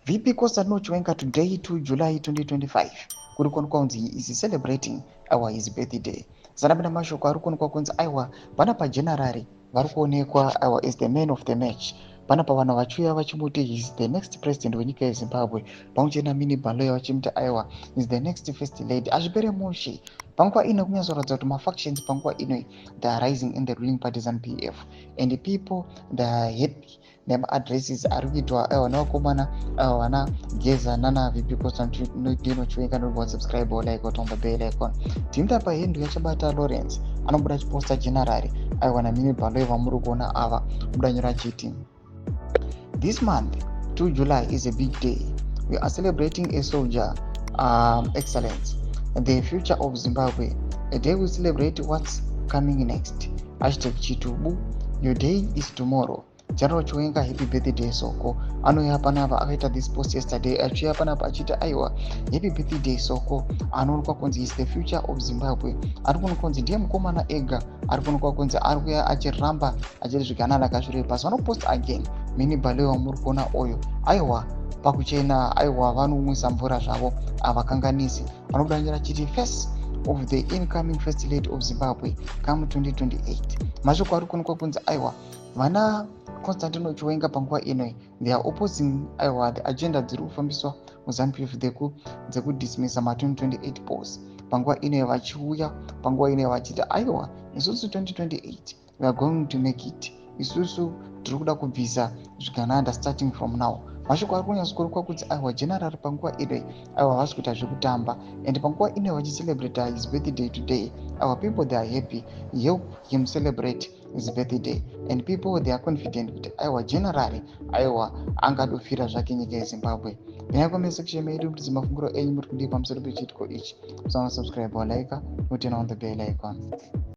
VP Constantino Chiwenga today, 2 July 2025, kuri kuonekwa kunzi he is celebrating our his birthday. Zanapinda mashoko ari kuonekwa kunzi aiwa, panapa general vari kuonekwa aiwa is the man of the match. Panapa vanhu vachiuya vachimuti he is the next president wenyika yeZimbabwe, pamwe chete naMini Baloyi vachimuti aiwa, is the next first lady. Hazvipere mushe. Panguva ino kunyatsoratidza kuti mafactions panguva ino, they are rising in the ruling party ZANU PF, and people, they are happy nemaaddresses ari kuitwa aiwa nevakomana aiwa vana Geza nana VP Constantino Chiwenga. Nobva subscribe or like, otomba bell icon. Timuta pahandle yachabata Lawrence, anobuda achiposta general aiwa naMini Baloyi vamuri kuona ava, buda nyora achiti, "This month, 2 July, is a big day. We are celebrating a soldier, excellence, the future of Zimbabwe. A day we celebrate what's coming next. #Chitubu. Your day is tomorrow. General Chiwenga, happy birthday." Soko anouya panapa akaita this post yesterday, achiuya panapa achiiti aiwa, happy birthday Soko. Anoonekwa kunzi is the future of Zimbabwe. Ari kuonekwa kunzi ndiye mukomana ega ari kuonekwa kunzi ari kuya achiramba achiti zviganana akasvire pasi. Vanopost again Mini Baloyi wamuri kuona uyo, aiwa pakuchena, aiwa vanomwisa mvura zvavo, havakanganisi. Vanobuda nyora achiti, "Face of the incoming first lady of Zimbabwe come 2028." Mashoko ari kuonekwa kunzi aiwa, vana Constantino Chiwenga panguva ino, they are opposing aiwa the agenda dziri kufambiswa muZANU PF dzekudismissa ma2028 polls. Panguva ino vachiuya, panguva ino vachiti aiwa, isusu 2028 we are going to make it, isusu tiri kuda kubvisa zvigananda starting from now. Mashoko ari kunyatsokuonekwa kuti aiwa, general panguva ino aiwa havasi kuita zvekutamba, and panguva ino vachicelebrata his birthday today, our people, they are happy, help him celebrate his birthday, and people, they are confident kuti aiwa, general aiwa angadofira zvake nyika yeZimbabwe. Nyaya comment section medu kuti mafungiro enyu muri kudii pamusoro pechiitiko ichi. Musana subscribe, walike, noturn on the bell icon.